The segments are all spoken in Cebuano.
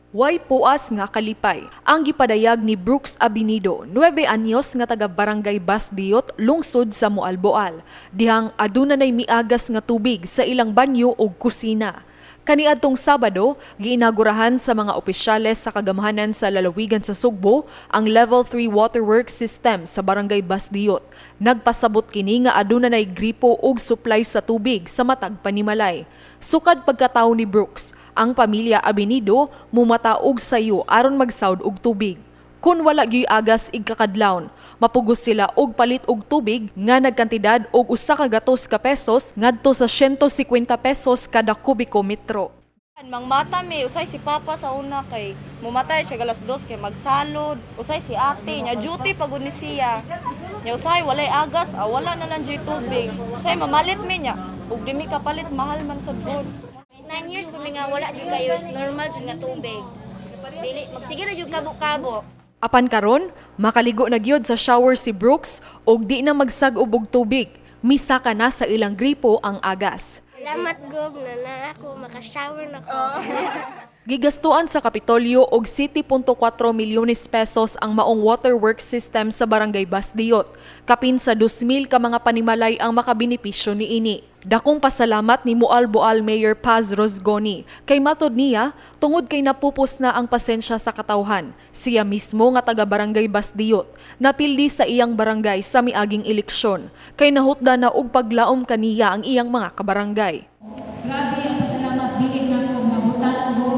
Way puas nga kalipay ang gipadayag ni Brooks Abinido, 9 anyos nga taga Barangay Basdiot, lungsod sa Moalboal. Dihang aduna nay miagas nga tubig sa ilang banyo ug kusina. Kaniadtong Sabado, giinagurahan sa mga opisyales sa kagamhanan sa lalawigan sa Sugbo ang Level 3 Waterworks System sa Barangay Basdiot. Nagpasabot kini nga aduna nay gripo ug supply sa tubig sa matag panimalay. Sukad pagkatawo ni Brooks, ang pamilya Abinido mumata og sayo aron magsawd og tubig. Kun wala gyuy agas igkakadlawon, mapugos sila og palit og tubig nga nagkantidad og 100 ka pesos ngadto sa 150 pesos kada kubiko metro. Mangmata mi, usay si Papa sa una kay mumatay siya 2:00 kay magsalod, usay si ate nya duty pagud ni siya. Nya usay walay agas, ah, wala na lang jud tubig. Usay mamalit mi nya, ug di mi kapalit, mahal man sad gud. 9 years pa mi nga wala jud kayo normal jud nga tubig. Dili magsige ra jud kabo-kabo. Apan karon, makaligo na gyud sa shower si Brooks ug di na magsag-ob og tubig. Misaka na sa ilang gripo ang agas. Salamat, Gob, na na ako, makashower na ko. Gigastuan sa Kapitolyo og 7.4 milyones pesos ang maong waterworks system sa Barangay Basdiot. Kapin sa 2,000 ka mga panimalay ang makabenepisyo niini. Dakong pasalamat ni Moalboal Mayor Paz Rozgoni kay matod niya, tungod kay napupos na ang pasensya sa katawhan. Siya mismo nga taga Barangay Basdiot, napildi sa iyang barangay sa miaging eleksyon kay nahutda na og paglaom kaniya ang iyang mga kabarangay. Grabe ang pasalamat, dili na ko mabutan ko.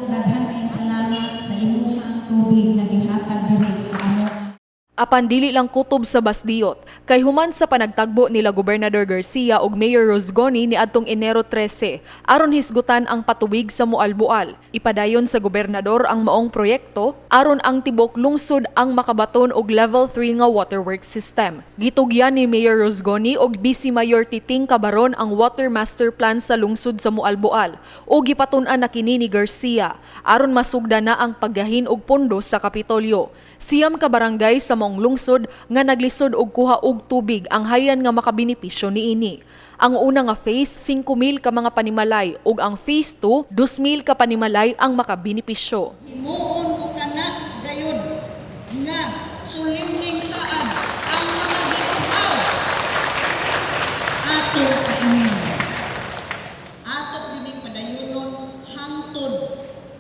Daghan kayong salamat sa imuhang tubig nga gihatag diri sa amo. Apan dili lang kutob sa Basdiot, kay human sa panagtagbo nila Gobernador Garcia ug Mayor Rozgoni niadtong Enero 13 aron hisgutan ang patubig sa Moalboal. Ipadayon sa gobernador ang maong proyekto aron ang tibok lungsod ang makabaton og level 3 nga waterworks system. Gitugyan ni Mayor Rozgoni ug Vice Mayor Titing Cabaron ang water master plan sa lungsod sa Moalboal ug gipatun-an na kini ni Garcia aron masugda na ang paggahin og pondo sa Kapitolyo. 9 ka barangay sa maong lungsod nga naglisod og kuha og tubig ang hayan nga makabenepisyo niini. Ang una nga phase, 5,000 ka mga panimalay ug ang phase 2, 2,000 ka panimalay ang makabenepisyo. Himuon ko kanak gayud nga sulimning saab ang mga giuhaw atong kaingnon. Ato dining padayunon hangtod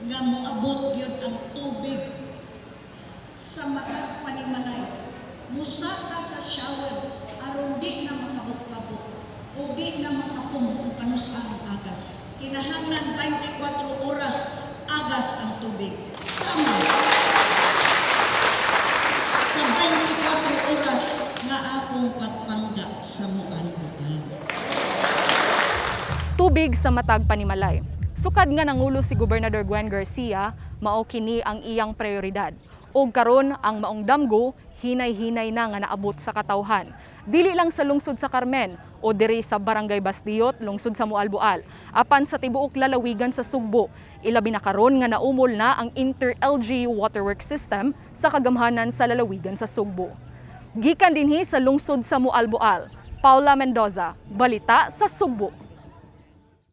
nga moabot gyud ang tubig sa matag panimalay. Musaka sa shower aron di na makabot-kabot o di na makapom kung kanus ang agas. Kinahanglan 24 oras agas ang tubig. Sama sa 24 oras nga akong pagpangga sa Moalboal. Tubig sa matag panimalay. Sukad nga nangulo si Gobernador Gwen Garcia, mao kini ang iyang prioridad. Og karon ang maong damgo hinay-hinay na nga naabot sa katawhan. Dili lang sa lungsod sa Carmen o diri sa Barangay Basdiot, lungsod sa Moalboal, apan sa tibuok lalawigan sa Sugbo. Ilabi na karon nga naumol na ang Inter-LGU Waterworks System sa kagamhanan sa lalawigan sa Sugbo. Gikan dinhi sa lungsod sa Moalboal, Paula Mendoza, Balita sa Sugbo.